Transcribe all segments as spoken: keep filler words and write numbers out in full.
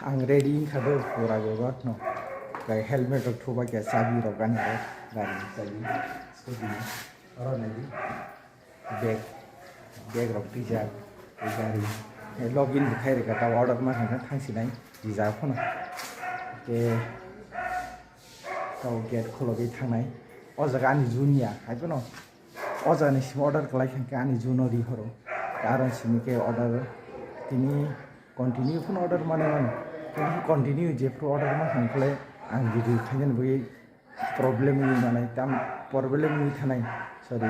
Ang ready wngkha do pura bebak no. Kai helmet rok thuba khe chabi rok gani rok gari ni chabi scooty ni. Oro nai di. Bag, bag rok twijak, tei gari, eh, login bo khai rwkha, tei order ma khe thang sinai, twijak phano. Tei tei gate kholobwi thangnai. O jaga ani junior, hai phano o jaga ni simi order kwlai kha khe ani juno ri horo. Tei aro simi khe order tini continue phano order mane mano. Tini continue jephru order ma kha khe ang video khainani bagwi problem wngwi manai tam, problem wngwi thanai, sorry,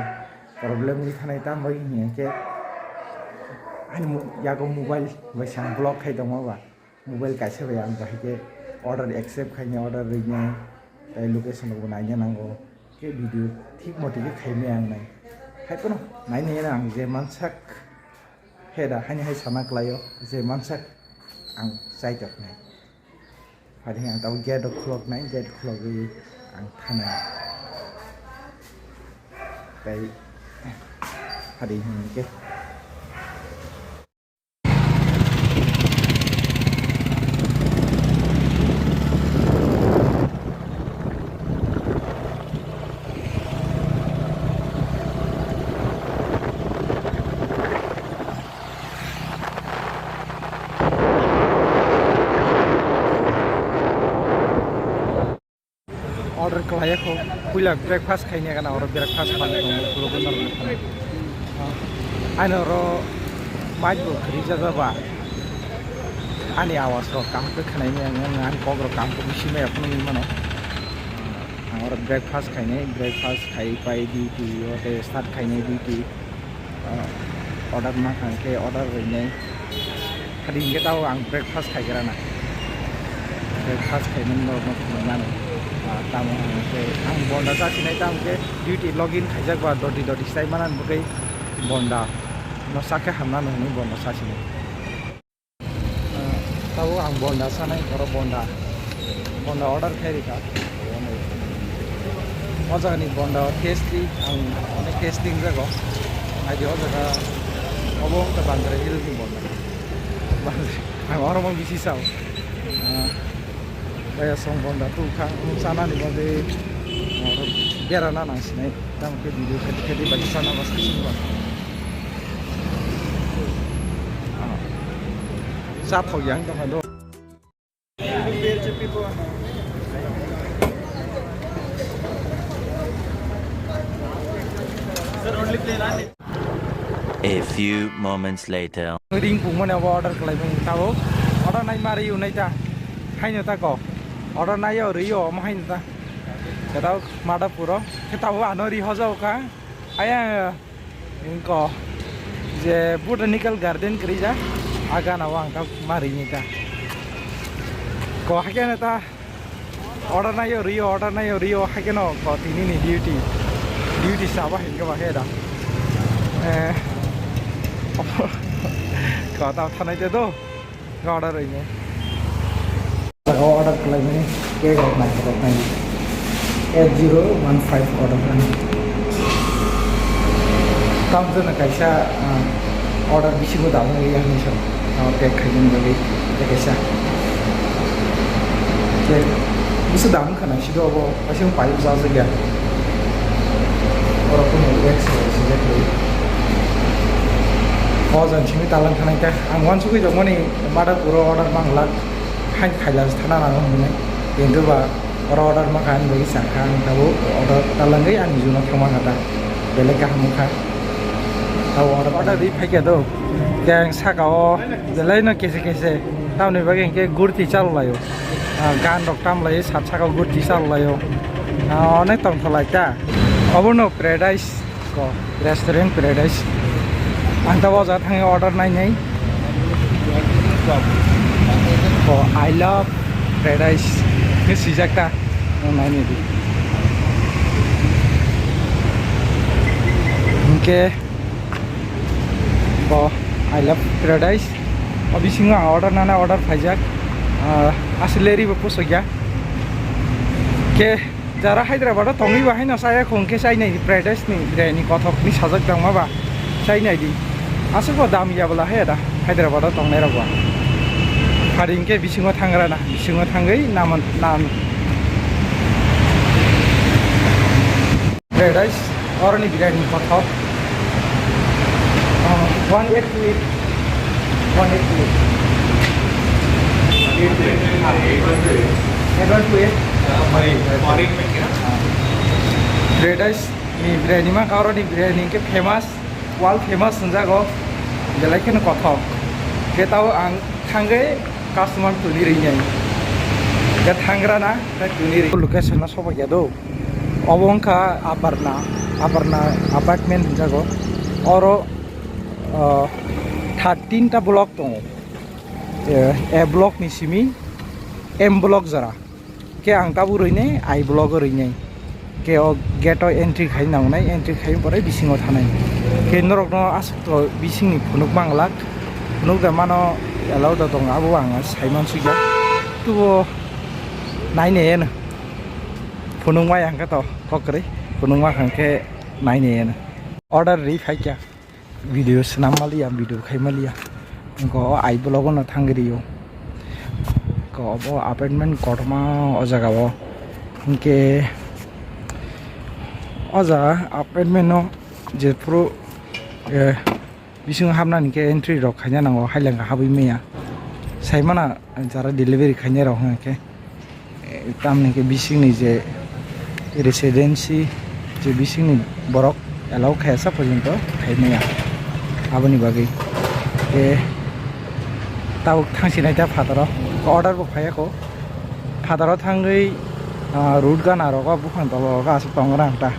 problem wngwi thanai tam bai hinkhe ani mo-, yago mobile bai sang block khai tongma ba, mobile kaisa bai ang bahai khe order accept khainai, order rinai, tei location rokbo naina nango, khe video thik mote khe khaimai ang nai, hai phano nainai ang je mansak, he da haini hai sana kwlaio je mansak ang chaitok nai. Hari ang tau gate rok khulok nai, gate khulogwi ang thanai. Tei hari hinkhe Order khlai kho, puila breakfast khaini gana oro breakfast khlai tongo, ukulok gana rok. Ani oro mic bo kwrwi jajaba, ani awas rok kaham khe khwnaimaya, ani kok rok kaham khe bisi maya phunugwi mano. Ang oro breakfast khainai, breakfast khai pai duty o tei start khainai duty. Ah, order ma kha khe order rinai. Hadi hinkhe tao ang breakfast khaigrana. Breakfast khaimani norokno phunuknani. Ah, tamo hwnkhe ang bonda chasinai tamo khe duty login khaijak ba doti doti sai manani bagwi bonda no chakhe hamnani hwnwi bonda chasinai. Tabuk ang bonda sanai, oro bonda, bonda order khai rikha. O jagani bonda o tasty, ang onek tasty wngjago. Naidi o jaga obo wngkha Bandra Hill ni bonda. Bandra, ang oro mang bisi sao. Ah, baya song bonda tu kha, ang sanani bagwi oro berana nang sinai. Tamo khe video khati khati bai sana ba saising ba. Sa thok yang tongkha do. A few moments later. Ring pungmani abo order khlaimani tabo. Order nai mari unai ta. Haino ta ko. Order nai yo ri yo omo haino ta. Kedao Madhapuro. Ke tabo ano ri hoja ka. Aya. Inko je Botanical Garden kwrwi ja, a gana o ang ta marini ta. Ko hakhe ta order naio rio, order naio rio, hakhe no ko tini ni duty, duty sabo hinkhe ba he da. Eh, ko ta thanai te do. Order rinai. Jaga order khlaimani cake rok nai rok nai. Eight zero one five order khlaimani. Tam jona kaisa, ah, order bisingo dam wngya hinwi sa. Ah, pack khaimani bagwi tei kaisa. Cake bisingo dam wngkha nai sido obo kaisa paiyuk jajak ya. Oro kunu X rok sijak rwi. O jang simi talang thanai khe ang uansugwi tongmani. Madhapuro order manglak hain khaila thana nango hinwi. Kintu ba oro order ma kha ani bagwi chakha, ang tabuk order talangwi ani juno thangma kha ta. Belai kaham wngkha. Abo order, order ri phaikha do. Khe ang saka o belai no kese kese. Tamoni bagwi hinkhe gurti chalok laio. Ah, gan rok tam laio, sat saka o gurti chalok laio. Ah, onek tongtholai ta. Obono paradise. Ko restaurant Paradise. Ang ta o jaga thangwi order nainai. Ko I love Paradise. Ni swijak ta. Ang nainai di. Hinkhe ko I love Paradise. O bisingo ang order nana order phaijak. Ah, aswk leri bo pusok ya. Khe Jara Hyderabad o tongwi ba haino chaya khong khe chainai di, Paradise ni biryani kothok ni sajak tongma ba chainai di. Aswk bo dam ya bwla he da Hyderabad o tongnai rok ba. Hari hingke bisingo thangrana, bisingo thangwi naman, nam. Paradise, oroni biryani kothok. Ah, one eight two eight. One eight two eight. Eight one two eight. Paradise ni biryani ma, oroni biryani hingke famous. World famous hwnjago, belai kheno kothok. Khe tao ang thangwi customer tuni rinai. Khe thangrana, tei tuni ri-, location no sobo ya do. Obo wngkha Aparna, Aparna apartment hwnjago. Oro, ah, thirteen ta block tongo. Eh, A block ni simi M block jora. Khe ang tabuk rwinai, I block o rwinai. Khe o gate o entry khai nangnai, entry khai pore bisingo thanai. Khe norokno aswk to bisingni phunuk manglak, phunuk da mano allow da tongo, abo ang sai mansukya. Tubo nainai eno. Phunuk mai hangkhe to kok kwrwi, phunuk ma hangkhe nainai eno. Order ri phaikya. Video swnam maliya, video khai maliya. Wngkha o I block no thangwi rio. Wngkha obo apartment kotorma o jaga o. Hinkhe o jaga apartment no jephuru, eh, bisingo hapnani khe entry rok khaina nango, hailangkha habwi manya. Saimano jara delivery khainai rok hwnkhe. Eh, tamni khe bisingni je residency, je bisingni borok allow khaya sa porjonto khai maya. Aboni bagwi, eh, tabuk thangsinai ta phataro order bo phaiya kho. Phataro thangwi, ah, root gana rogo buphang tolo rogo aswk tongo rang ta.